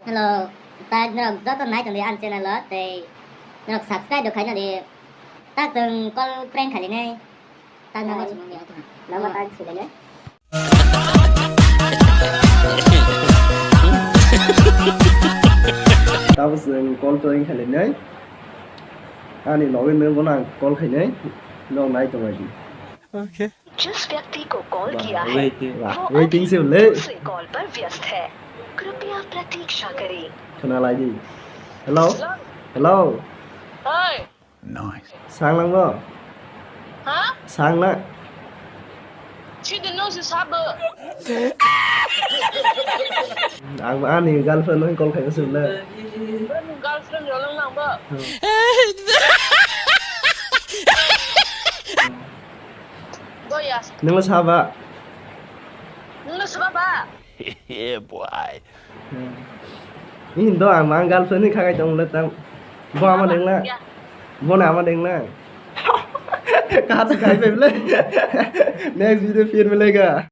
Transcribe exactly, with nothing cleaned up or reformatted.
Hello, tak norok joto nai tongdi ani channel o, tei norok subscribe rok khaina di. Tak chwng call prank khalinai. Tak nang Hai. Nang tak sulainai. Tabo chwng call prank khalinai. Ani loge nang bono ang call khainai. Norok nai tongdi. Okay. जिस व्यक्ति को कॉल किया है, waiting. Wah, वो waiting अभी sih, le. दूसरे कॉल पर व्यस्त है। कृपया प्रतीक्षा करें। Khwnalai di. Hello? Hello? Oi. Nice. Sang lang bo? Ha? Sang na? Sidi no si sabo. Ang ani girlfriend no call khaina sih le. Girlfriend rok lang bo. Boya. Nungla saba. Nungla saba ba. Yeah, boy. Ini do ang mang girlfriend ni khagai tong le tang. Bo ama deng na. Ya. Bo na ama deng na. Kaha sa kai pe le. Next video phir milega.